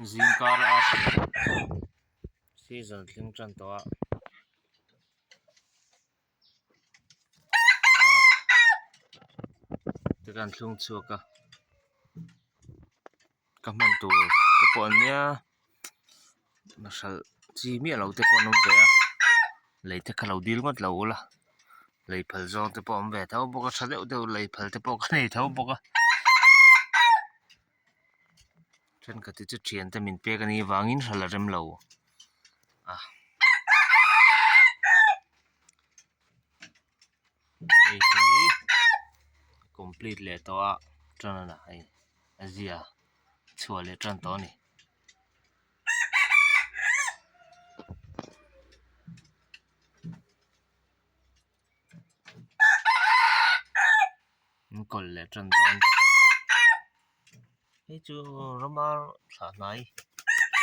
Zingkar a season thleng tan tawh a. Te kan thlung chhuak a ka hman tur te pawh an nia hralh chi miah lo te pawh an awm ve a lei te kha lo dil ngawt lo ula lei phal zawng te pawh a awm ve tho bawk a tha deuh deuh lei phal te pawh ka nei tho bawk a thenkhat hi chu thian te min pek anih avangin hralh a rem lo a. Hei hi complete leh tawh a tan a hei a zia chhuah leh tan tawh a ni. An kawlh leh tan dawn hei chu rama thlah hnai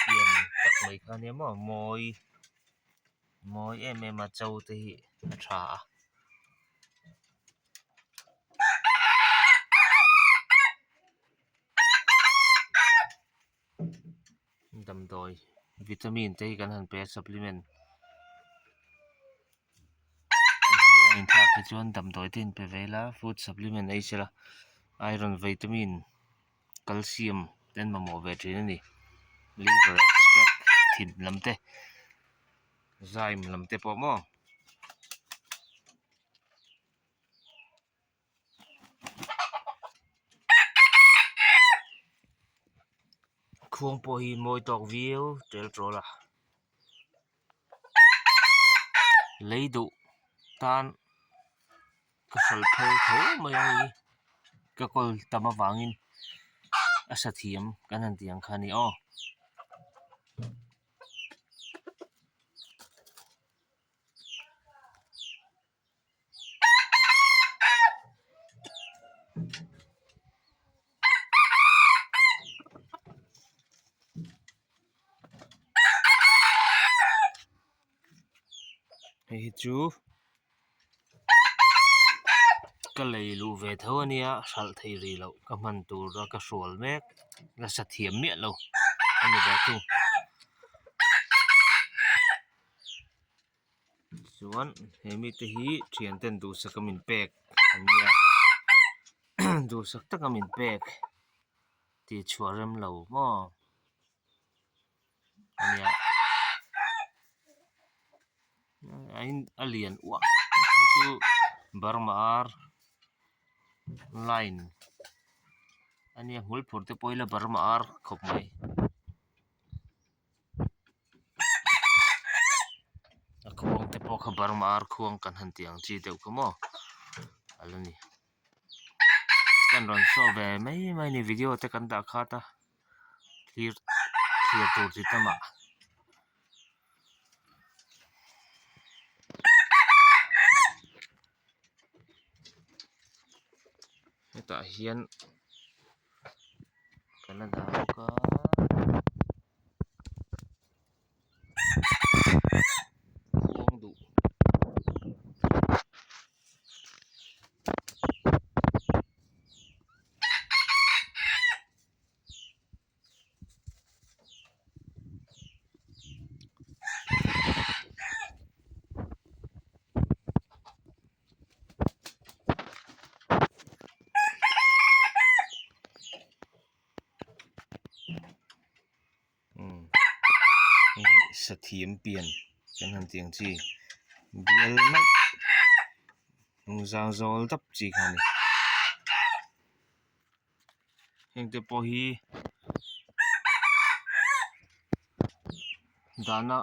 pian tak mai kha ania maw mawi. Mawi em em a cho te hi a tha a. Damdawi vitamin te hi kan han pe a supplement a inthlak te chuan damdawi te in pe ve ila food supplement ei sela iron vitamin calcium te an mamawh ve thin a ni liver extract thin lam te zaim lam te pawh maw. Khuang pawh hi mawi tawk viau tel tawl a lei duh tan ka hralh phal tho mai a hei ka kawl tam avangin a sa thiam kan han tih ang kha a ni aw. Hei hi chu ka lei luh ve tho a nia hralh theih rih loh ka hman tura ka hrual mek la sa thiam miah lo a ni ve thung. Chuan he mite hi thian ten duhsak a min pek an nia duhsak taka min pek tih chhuah rem lo maw a nia a in a lian uah hei chu Burma ar line a nia hmul phur te pawh ila Burma ar khawp mai. A khuang te pawh kha Burma ar khuang kan han tih ang chi deuh kha maw a la ni kan rawn show ve mai mai a ni video te kan dah khat a thlir thlir tur chi tamah. Hetah hian kan la dah bawk a. Khuang duh. Sathiam pian kan han tih ang chi bial maih hnung zang zawl dap chi kha a ni. Heng te pawh hi dahna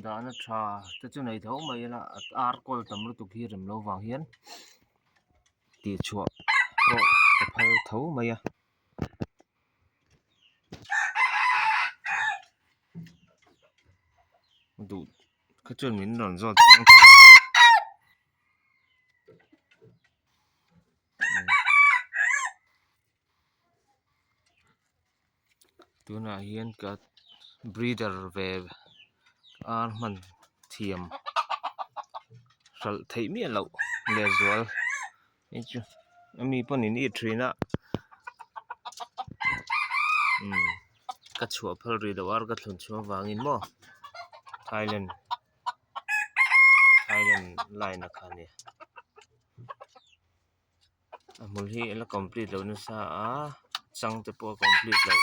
dahna tha te chu nei tho mai ila ar kawl tam lutuk hi rem lo vang hian tih chhuah pawh ka phal tho mai a. Duh kha chuan min rawn zawt chiang thei tunah hian ka breeder ve ar hman thiam hralh theih miah loh lehzual hei chu ami pawhin in it thin a. Umm ka chhuah phal rih loh ar ka thlun chhuah avangin maw Thailand Thailand line a kha a nia a hmul hi a la complete lo nasa a chang te pawh a complete lo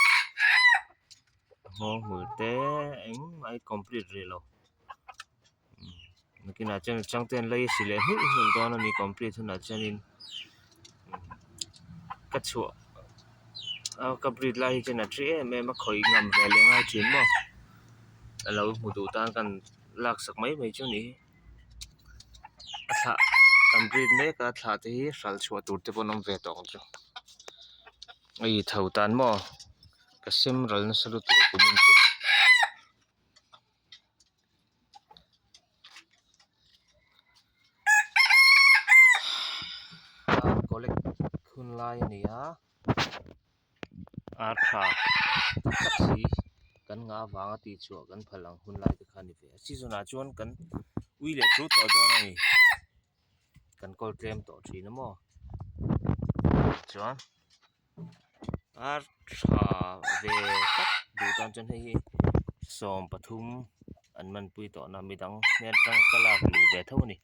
a nghawng hmul te engmah hi complete rih lo. Nakinah chuan chang te an lei a si leh hnulh hnulh dawn a ni complete hunah chuanin ka chhuah a ka breed lai hi chuan a thi em em a khawih ngam ve leh ngai thin maw a lo hmu duh tan kan laksak mai mai chu a nih hi a thlah kan breed mek a thlah te hi hralh chhuah tur te pawh an awm ve tawh ang chu hei tho tan maw ka sem ral nasa lutuk a kumin chu. Ar collect hun lai a ni a ar tha tak tak si kan ngah avanga tih chhuah kan phal ang hun lai te kha a ni ve a season ah chuan kan ui leh chu tawh dawn a ni kan kawl tlem tawh thin a maw chuan. Ar tha ve tak duh tan chuan hei hi 13 an man pui tawh na midang hmel atang ka lak luh ve tho a ni.